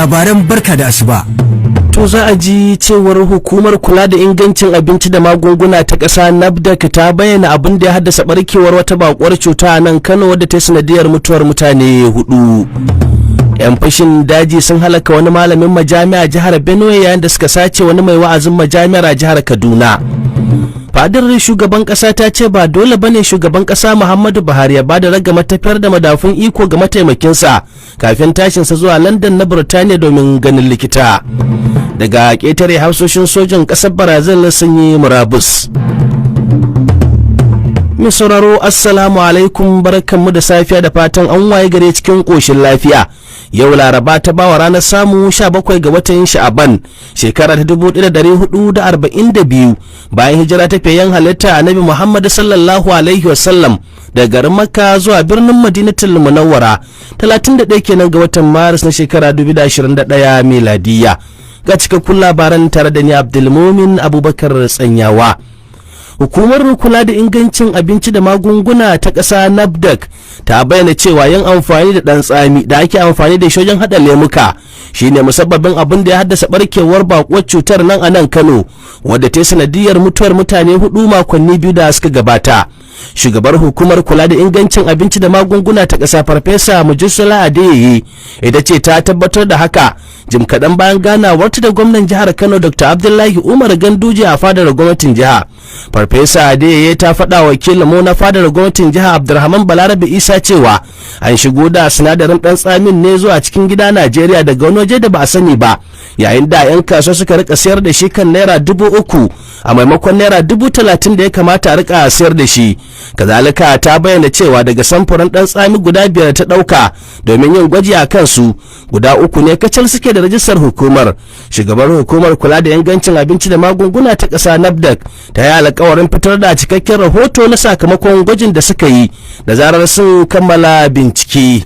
Labaran barka da asuba. To, za a ji cewar hukumar kula da ingancin abinci da magunguna ta ƙasa NAFDAC ta bayyana abin da ya haddasa barkewar wata bakuwar cuta a nan Kano wadda ta sanadiyar mutuwar mutane hudu. 'Yan fashin daji sun halaka wani malamin majami'a jihar Benue yayin da suka sace wani mai wa'azin majami'ar a jihar Kaduna. Fadar shugaban kasa ta ce ba dole bane shugaban kasa Muhammadu Buhari ya bada ragama tafiyar da madafun iko ga mataimakinsa kafin tashinsa zuwa London na Burtaniya domin ganin likita. Daga ƙetare, hafsoshin sojin ƙasar Brazil sun yi murabus. Mai sauraro, assalamu alaikum, barkanmu da safiya, da fatan an waye gare cikin ƙoshin lafiya. Yau Laraba ta bawa ranar samu 17 ga watan Sha'aban shekara ta 1442 bayan hijira ta fiyayyen halitta Annabi Muhammad sallallahu alaihi wasallam daga garin Makka zuwa birnin Madinatul Munawwara, 31 kenan ga watan Maris na shekara 2021 miladiya. Ga cikakkun labaran tare da ni, Abdulmumin Abubakar Tsanyawa. Hukumar kula da ingancin abinci da magunguna ta ƙasa NAFDAC ta bayyana cewa yin amfani da ɗan tsami da ake amfani da shi wajen haɗa lemuka shine musabbabin abin da ya haddasa barkewar bakuwar cutar nan a nan Kano, wadda ta sanadiyar mutuwar mutane hudu makonni 2 da suka gabata. Shugabar hukumar kula da ingancin abinci da magunguna ta ƙasa, Farfesa Mojisola Adeyeye, ita ce ta tabbatar da haka jim kaɗan bayan ganawarta da gwamnan jihar Kano, Dr Abdullahi Umar Ganduje, a fadar gwamnatin jiha. Farfesa Adeyeye ta faɗa wakilin na fadar gwamnatin jiha, Abdulrahman Balarabe Isa, cewa an shigo da sinadarin ɗan tsamin ne zuwa cikin gida Najeriya daga wani waje da ba a sani ba, yayin da 'yan kasuwa suka rika sayar da shi kan ₦3,000 a maimakon ₦30,000 da ya kamata a rika sayar da shi. Kazalika ta bayyana cewa daga samfurin ɗan tsami guda biyar ta ɗauka domin yin gwaji a kansu, guda uku ne kacal suke da rajistar hukumar. Shugabar hukumar kula da ingancin abinci da magunguna ta ƙasa NAFDAC ta yi alkawarin fitar da cikakken rahoto na sakamakon gwajin da suka yi da zarar sun kammala bincike.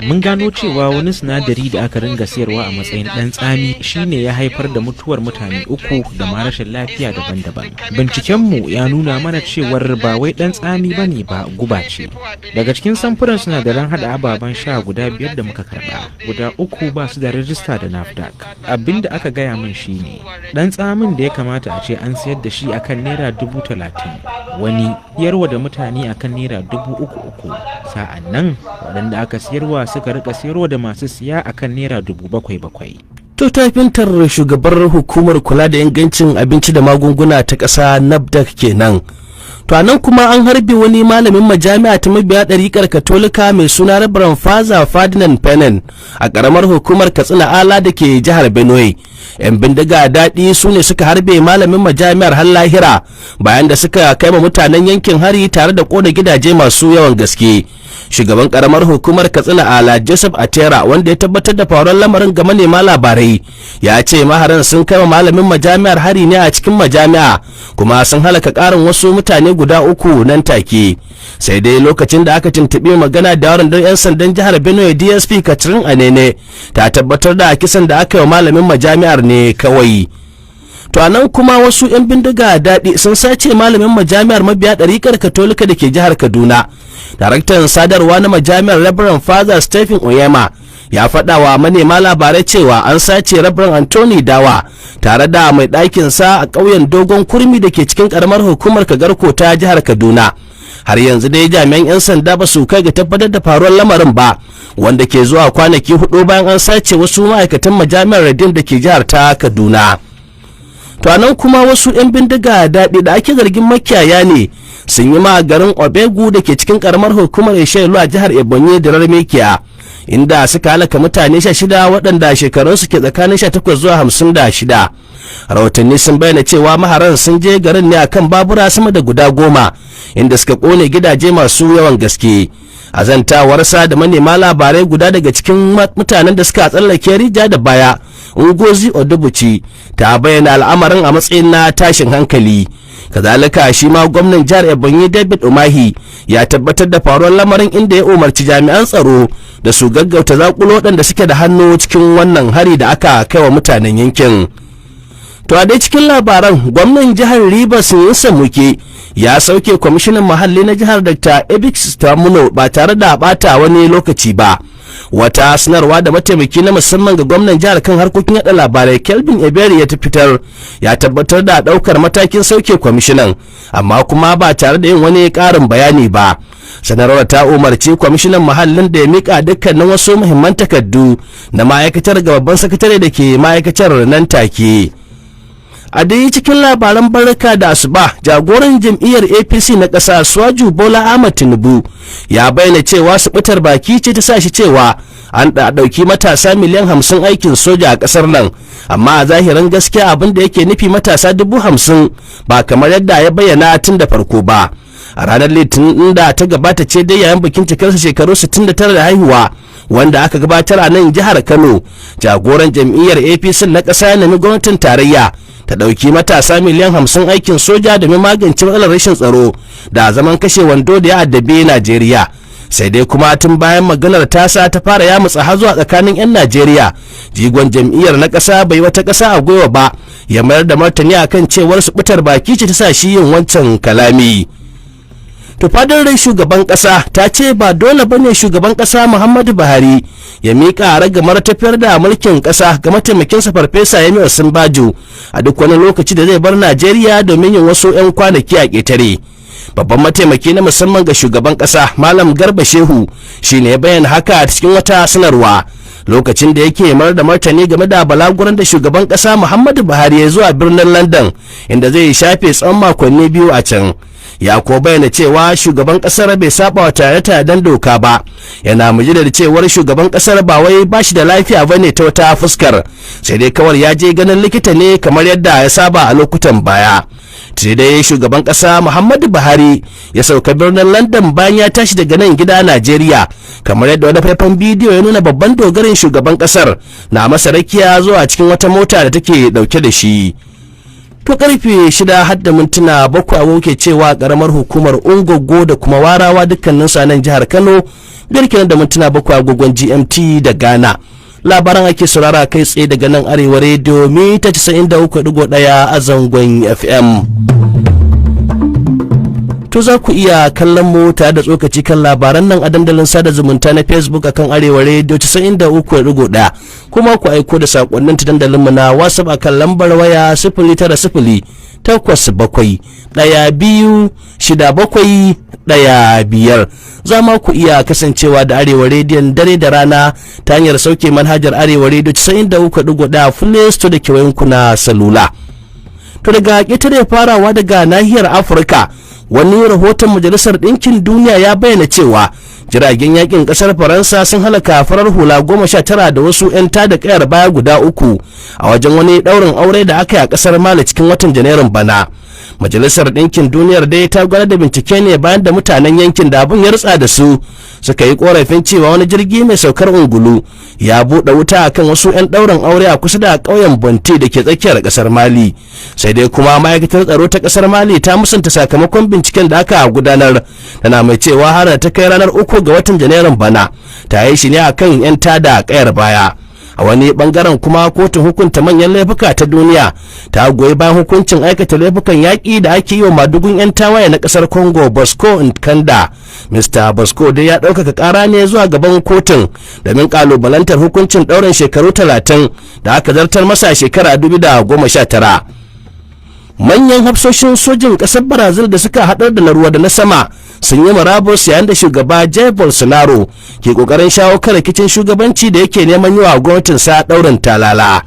Mun gano cewa wani sinadari da aka ringa sayarwa a matsayin ɗan tsami shine ya haifar da mutuwar mutane uku da ma rashin lafiya daban-daban. Bincikenmu ya nuna mana cewar ba wai ɗan tsami ba ne ba, guba ce. Daga cikin samfuran sinadaran hada ababen sha guda biyar da muka karba, guda uku ba su da rajista da NAFDAC. Abin da aka gaya min shine ɗan tsamin da ya kamata a ce an sayar da shi akan ₦30,000, wani yarwa da mutane akan ₦3,000 uku. Sa'an nan waɗanda aka siyarwa suka rika siyarwa da masu siya akan ₦7,000 bakwai. To, tafintar shugabar hukumar kula da ingancin abinci da magunguna ta ƙasa NAFDAC kenan. To, nan kuma an harbe wani malamin majami'a ta mabiya ɗariƙar Katolika mai suna Reverend Father Ferdinand Penen a ƙaramar hukumar Katsina Ala da ke jihar Benue. 'Yan bindiga daɗi su ne suka harbe malamin majami'ar har lahira bayan da suka kai ma mutanen yankin hari tare da ƙona gidaje masu yawan gaske. Shugaban karamar hukumar Katsina Ala, Joseph Atera, wanda ya tabbatar da faruwar lamarin ga manema labarai, ya ce maharan sun kai malamin majami'ar hari ne a cikin majami'a kuma sun halaka karin wasu mutane guda uku nan take. Sai dai lokacin da aka tuntuɓi magana da yaron don 'yan sandan jihar Benue, DSP Catherine Anene, ta tabbatar da kisan da aka yi wa malamin majami'ar ne kawai. To, a nan kuma wasu 'yan bindiga daɗi sun sace malamin majami'ar mabiya ɗariƙar Katolika da ke jihar Kaduna. Daraktan sadarwa na majami'ar, Reverend Father Stephen Oyema, ya faɗa wa manema labarai cewa an sace Reverend Anthony Dawa tare da mai ɗakin sa a ƙauyen Dogon Kurmi da ke cikin ƙaramar hukumar Kagarko ta jihar Kaduna. Har yanzu dai jami'an 'yan sanda ba su kai ga tabbatar da faruwar lamarin ba, wanda ke zuwa kwanaki 4 bayan an sace wasu ma'aikatan majami'ar Redeem da ke jihar ta Kaduna. To, anan kuma wasu 'yan bindiga daɗi da ake zargin makiyaya ne sun yi ma garin Obegu da ke cikin karamar hukumar Ishielu a jihar Ebonyi da Mekiya, inda suka halaka mutane 16 waɗanda shekarunsu ke tsakanin 18 zuwa 56. Rahotanni sun bayyana cewa maharan sun je garin ne akan babura sama da guda 10, inda suka kone gidaje masu yawan gaske. A zantawarsa da manema labarai, guda daga cikin mutanen da suka tsallake rija da baya, Ngozi Odubuci, ta bayyana al'amarin a matsayin na tashin hankali. Kazalika shi ma gwamnan jihar Ebonyi, David Umahi, ya tabbatar da faruwar lamarin, inda ya umarci jami'an tsaro da su gaggauta zakulo waɗanda suke da hannu cikin wannan hari da aka kai wa mutanen yankin. To, a dai cikin labaran, gwamnan jihar Rivers, Nyesom Wike, ya sauke kwamishinan muhalli na jihar, Dr Ebix Tamuno, ba tare da bata wani lokaci ba. Wata sanarwa da mataimaki na musamman ga gwamnan jihar kan harkokin yada labarai Kelvin Ebere ya fitar ya tabbatar da daukar matakin sauke kwamishinan, amma kuma ba tare da yin wani karin bayani ba. Sanarwar ta umarci kwamishinan muhallin da ya mika dukkanin wasu muhimman takardu na ma'aikatar ga babban sakatare da ke ma'aikatar nan take. A dai cikin labaran barka da asuba, jagoran jam'iyyar APC na ƙasa Suwaju Bola Ahmad Tinubu ya bayyana cewa subutar baki ce ta sa shi cewa an ɗauki matasa miliyan 50 aikin soja a ƙasar nan, amma a zahirin gaskiya abin da yake nufi matasa 50,000, ba kamar yadda ya bayyana tun da farko ba. A ranar Litinin da ta gabata ce dai, yayin bikin cikarsa shekaru 69 da haihuwa wanda aka gabatar a nan jihar Kano, jagoran jam'iyyar APC na ƙasa ya nemi gwamnatin tarayya ta ɗauki matasa miliyan 50 aikin soja domin magance matsalar rashin tsaro da zaman kashe wando da ya addabi Najeriya. Sai dai kuma tun bayan maganar tasa ta fara yamutsa hazo a tsakanin 'yan Najeriya, jigon jam'iyyar na ƙasa bai wata ƙasa a gwiwa ba ya mayar da martani akan cewar subutar baki ce ta sa shi yin wancan kalami. To, fadar rai shugaban kasa ta ce ba dole bane shugaban kasa Muhammadu Buhari ya miƙa ragamar tafiyar da mulkin kasa ga mataimakinsa Farfesa Yemi Osinbajo a duk wani lokaci da zai bar Najeriya domin yin wasu 'yan kwanaki a ƙetare. Babban mataimaki na musamman ga shugaban kasa Malam Garba Shehu shine ya bayyana haka a cikin wata sanarwa lokacin da yake mayar da martani game da balaguran da shugaban kasa Muhammadu Buhari ya zuwa birnin London, inda zai shafe tsawon makonni 2 a can. Ya ko bayyana cewa shugaban kasar bai saba wa tare-taren doka ba, yana da cewar shugaban kasar ba wai bashi da lafiya bane ta wata fuskar, sai dai kawai ya je ganin likita ne kamar yadda ya saba a lokutan baya. Sai dai shugaban kasa Muhammadu Buhari ya sauka birnin London bayan ya tashi daga nan gida Najeriya, kamar yadda wani faifan bidiyo ya nuna babban dogarin shugaban kasar na masa rakiya zuwa cikin wata mota da take dauke da shi. To, 6:07 agogo ke cewa karamar hukumar Ungogo da kuma Warawa, dukkanin su a nan jihar Kano, 5:07 agogon GMT da Ghana. Labaran ake saurara kai tsaye daga nan Arewa Rediyo mita 93.1 a zangon FM. To, za ku iya kallon mu tare da tsokaci kan labaran nan a dandalin sada zumunta na Facebook akan Arewa Radio 93.1, kuma ku aiko da sakonnin ta dandalin mu na WhatsApp akan lambar waya 09087126715. Za ma ku iya kasancewa da Arewa Rediyon dare da rana ta hanyar sauke manhajar Arewa Radio 93.1 Play Store da kewayenku na salula. To, daga ƙetare, farawa daga nahiyar Afirka, wani rahoton Majalisar Ɗinkin Duniya ya bayyana cewa jiragen yakin ƙasar Faransa sun halaka farar hula 19 da wasu 'yan tada kayar baya guda uku a wajen wani ɗaurin aure da aka yi a ƙasar Mali cikin watan Janairun bana. Majalisar Ɗinkin Duniyar dai ta gudanar da bincike ne bayan da mutanen yankin da abin ya rutsa da su suka yi korafin cewa wani jirgi mai saukar ungulu ya buɗe wuta akan wasu 'yan ɗaurin aure a kusa da ƙauyen Bonte da ke tsakiyar ƙasar Mali. Sai dai kuma ma'aikatar tsaro ta ƙasar Mali ta musanta sakamakon binciken da aka gudanar, tana mai cewa har ta kai ranar 3 ga watan Janairun bana ta yi shi ne akan 'yan tada ƙayar baya. A wani bangaren kuma, kotun hukunta manyan laifuka ta duniya ta goyi bayan hukuncin aikata laifukan yaƙi da ake yi wa madugun 'yan tawaye na ƙasar Congo Bosco Nkanda. Mr Bosco dai ya ɗaukaka ƙara ne zuwa gaban kotun domin ƙalubalantar hukuncin ɗaurin shekaru 30 da aka zartar masa shekara 2019. Manyan hafsoshin sojin ƙasar Brazil da suka haɗar da na ruwa da na sama sun yi murabus yayin da shugaba Jair Bolsonaro ke kokarin shawo kan rikicin shugabanci da yake neman yi wa gwamnatin sa ɗaurin talala.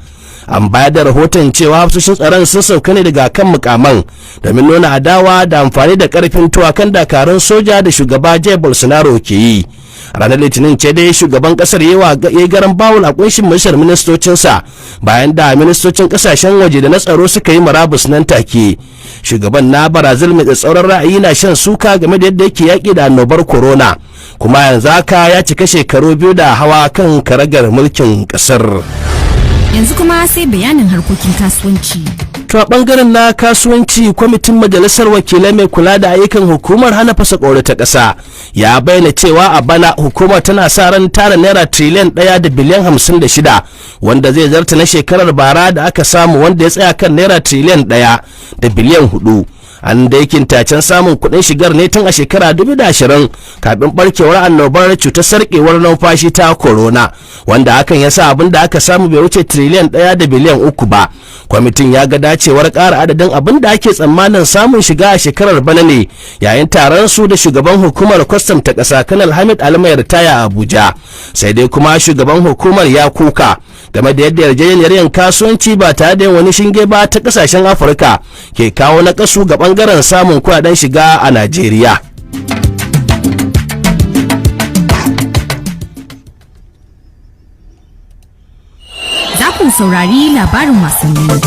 An bayar da rahoton cewa hafsoshin tsaron sun sauka ne daga kan mukaman domin nuna adawa da amfani da karfin tuwa kan dakarun soja da shugaba Jair Bolsonaro ke yi. Ranar Litinin ce dai shugaban kasar yi garan bawul a kunshin majalisar ministocinsa bayan da ministocin kasashen waje da na tsaro suka yi murabus nan take. Shugaban na Brazil mai tsatsauran ra'ayi na shan suka game da yadda yake yaƙi da annobar corona, kuma yanzu haka ya cika shekaru 2 da hawa kan karagar mulkin kasar. Yanzu kuma sai bayanin harkokin kasuwanci. To, a bangaren na kasuwanci, kwamitin majalisar wakilai mai kula da ayyukan hukumar hana fasa ƙauri ta ƙasa ya bayyana cewa a bana hukumar tana sa ran tara naira triliyan 1 da biliyan 56, wanda zai zarta na shekarar bara da aka samu, wanda ya tsaya kan naira triliyan 1 da biliyan 4. An daikin tacen samun kuɗin shigar ne tun a shekara 2020 kafin barkewar annobar cutar sarkewar numfashi ta corona, wanda hakan ya sa abin da aka samu bai wuce tiriliyan 1 da biliyan 3 ba. Kwamitin ya ga dacewar ƙara adadin abin da ake tsammanin samun shiga a shekarar bana ne yayin taron su da shugaban hukumar kwastam ta ƙasa, Kanal Hamid Ali mai ritaya, a Abuja. Sai dai kuma shugaban hukumar ya kuka game da yadda yarjejeniyar yin kasuwanci ba tare da yin wani shinge ba ta kasashen Afirka ke kawo na kasu ga bangaren samun kuɗaɗen shiga a Najeriya. Za ku saurari labarin wasanni.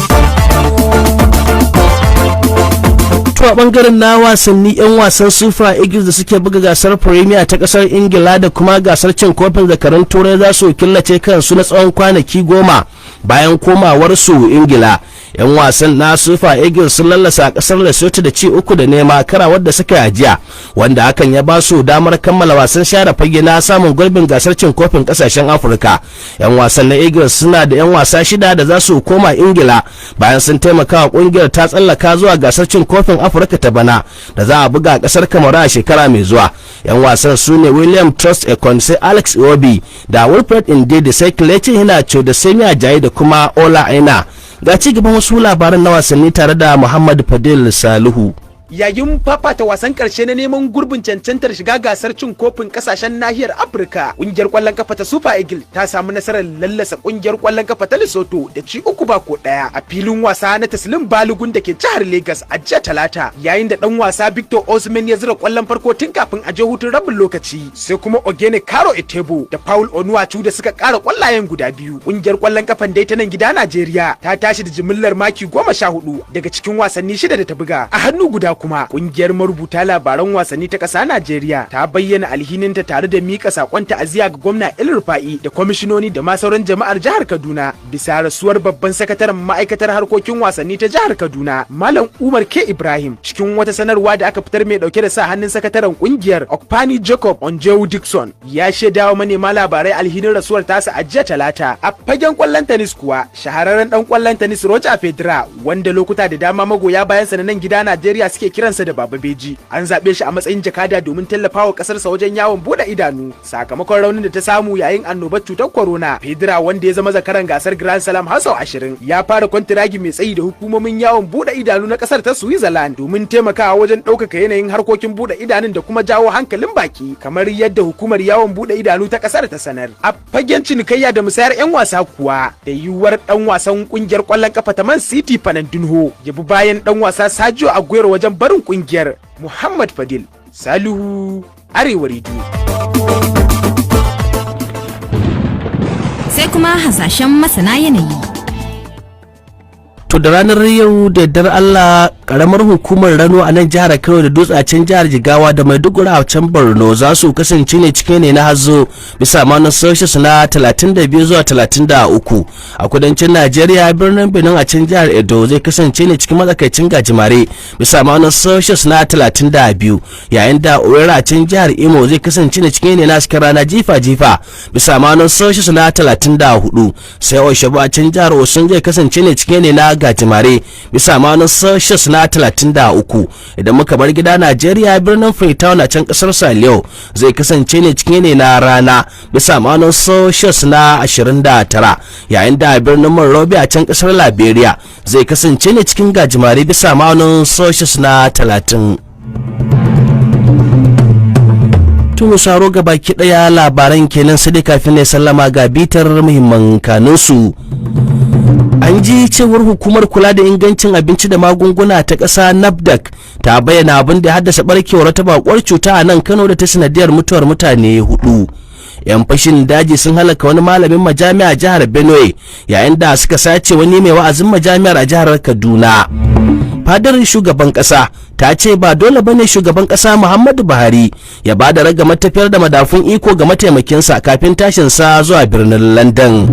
To, a bangaren na wasanni, 'yan wasan Super Eagles da suke buga gasar Premier ta kasar Ingila da kuma gasar cin kofin zakarun Turai za su killace kansu na tsawon kwanaki 10 bayan komawar su Ingila. 'Yan wasan na Super Eagles sun lallasa kasar Lesotho da ci 3-0 karawar da suka ajiya, wanda hakan ya ba su damar kammala wasan share fage na samun gurbin gasar cin kofin kasashen Afirka. 'Yan wasan na Eagles suna da 'yan wasa shida da za su koma Ingila bayan sun taimaka wa kungiyar ta tsallaka zuwa gasar cin kofin Afirka ta bana da za a buga kasar Kamaru a shekara mai zuwa. 'Yan wasan su ne William Trust Ekong, sai Alex Iwobi da Wilfred Ndidi, sai Kelechi Iheanacho da Semi Ajayi da kuma Ola Aina. Ga ci gaban wasu labaran na wasanni tare da Muhammad Fadil Salihu. Yayin fafata wasan karshe na neman gurbin cancantar shiga gasar cin kofin kasashen nahiyar Afirka, kungiyar kwallon kafa ta Super Eagle ta samu nasarar lallasa kungiyar kwallon kafa ta Lesotho da ci 3 ba ko 1 a filin wasa na Taslim Balogun da ke jihar Lagos a jiya Talata, yayin da dan wasa Victor Osimhen ya zira kwallon farko tun kafin a je hutun rabin lokaci, sai kuma Oghenekaro Etebo da Paul Onuachu da suka kara kwallayen guda biyu. Kungiyar kwallon kafan dai ta nan gida Najeriya ta tashi da jimillar maki 14 daga cikin wasanni shida da ta buga. A hannu guda kuma, kungiyar marubuta labaran wasanni ta ƙasa Najeriya ta bayyana alhininta tare da mika sakon ta'aziyya ga gwamna El Rufa'i da kwamishinoni da ma sauran jama'ar jihar Kaduna bisa rasuwar babban sakataren ma'aikatar harkokin wasanni ta jihar Kaduna, Malam Umar K Ibrahim. Cikin wata sanarwa da aka fitar mai dauke da sa hannun sakataren kungiyar, Okpani Jacob Onjewu Dixon, ya shaidawa manema labarai alhinin rasuwar tasa a jiya Talata. A fagen kwallon tennis kuwa, shahararren dan kwallon tennis Roger Federer, wanda lokuta da dama magoya bayansa na nan gida Najeriya suke kiransa da Baba Beji, an zaɓe shi a matsayin jakada domin tallafawa ƙasarsa wajen yawon buɗe idanu sakamakon raunin da ta samu yayin annobar cutar corona. Federer, wanda ya zama zakaran gasar Grand Slam har sau 20, ya fara kwantiragi mai tsayi da hukumomin yawon buɗe idanu na ƙasar ta Switzerland domin taimakawa wajen ɗaukaka yanayin harkokin buɗe idanun da kuma jawo hankalin baki, kamar yadda hukumar yawon buɗe idanu ta ƙasar ta sanar. A fagen cinikayya da musayar 'yan wasa kuwa, da yiwuwar ɗan wasan ƙungiyar ƙwallon kafa ta Man City Fernandinho ya bi bayan ɗan wasa Sergio Aguero wajen barin kungiyar. Muhammad Fadil Salihu, Arewa Radio. Sai kuma hasashen masana yanayi. To, da ranar yau da yardar Allah, karamar hukumar Rano a nan jihar Kano da Dutse a can jihar Jigawa da Maiduguri a can Borno za su kasance ne cikin ne na hazo bisa ma'aunin Celsius na 32 zuwa 33. A kudancin Najeriya, birnin Benin a can jihar Edo zai kasance ne cikin matsakaicin gajimare bisa ma'aunin Celsius na 32, yayin da Owerri a can jihar Imo zai kasance ne cikin ne na hasken rana jifa-jifa bisa ma'aunin Celsius na 34, sai Osogbo a can jihar Osun zai kasance ne cikin ne na gajimare bisa ma'aunin Celsius na 33. Idan muka bar gida Najeriya, birnin Freetown a can kasar Saliyo zai kasance ne cikin ne na rana bisa ma'aunin Celsius na 29, yayin da birnin Monrovia a can kasar Liberia zai kasance ne cikin gajimare bisa ma'aunin Celsius na 30. Tun saro baki daya labaran kenan, sai dai kafin ne sallama ga bitar muhimman kanunsu. An ji cewar hukumar kula da ingancin abinci da magunguna ta ƙasa, NAFDAC, ta bayyana abin da ya haddasa barkewar wata bakwar cuta a nan Kano da ta sanadiyar mutuwar mutane hudu. 'Yan fashin daji sun halaka wani malamin majami'a a jihar Benue, yayin da suka sace wani mai wa'azin majami'ar a jihar Kaduna. Fadar shugaban kasa ta ce ba dole bane shugaban kasa Muhammadu Buhari ya ba da ragamar tafiyar da madafun iko ga mataimakinsa kafin tashinsa zuwa birnin London.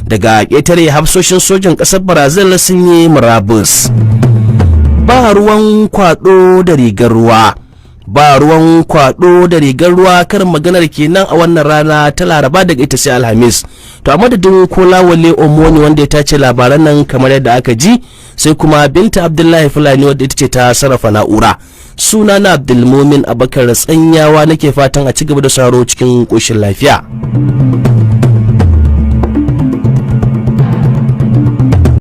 Daga ƙetare, hafsoshin sojin ƙasar Brazil sun yi murabus. Ba ruwan kwado da rigar ruwa, ba ruwan kwado da rigar ruwa, karin maganar kenan a wannan rana ta Laraba. Daga ita sai Alhamis. To a madadin Kolawole Omoni wanda ya tace labaran nan kamar yadda aka ji, sai kuma Binta Abdullahi Fulani wadda ita ce ta sarrafa na'ura, suna na Abdulmumin Abakar Tsanyawa nake fatan a ci gaba da sauraro cikin koshin lafiya.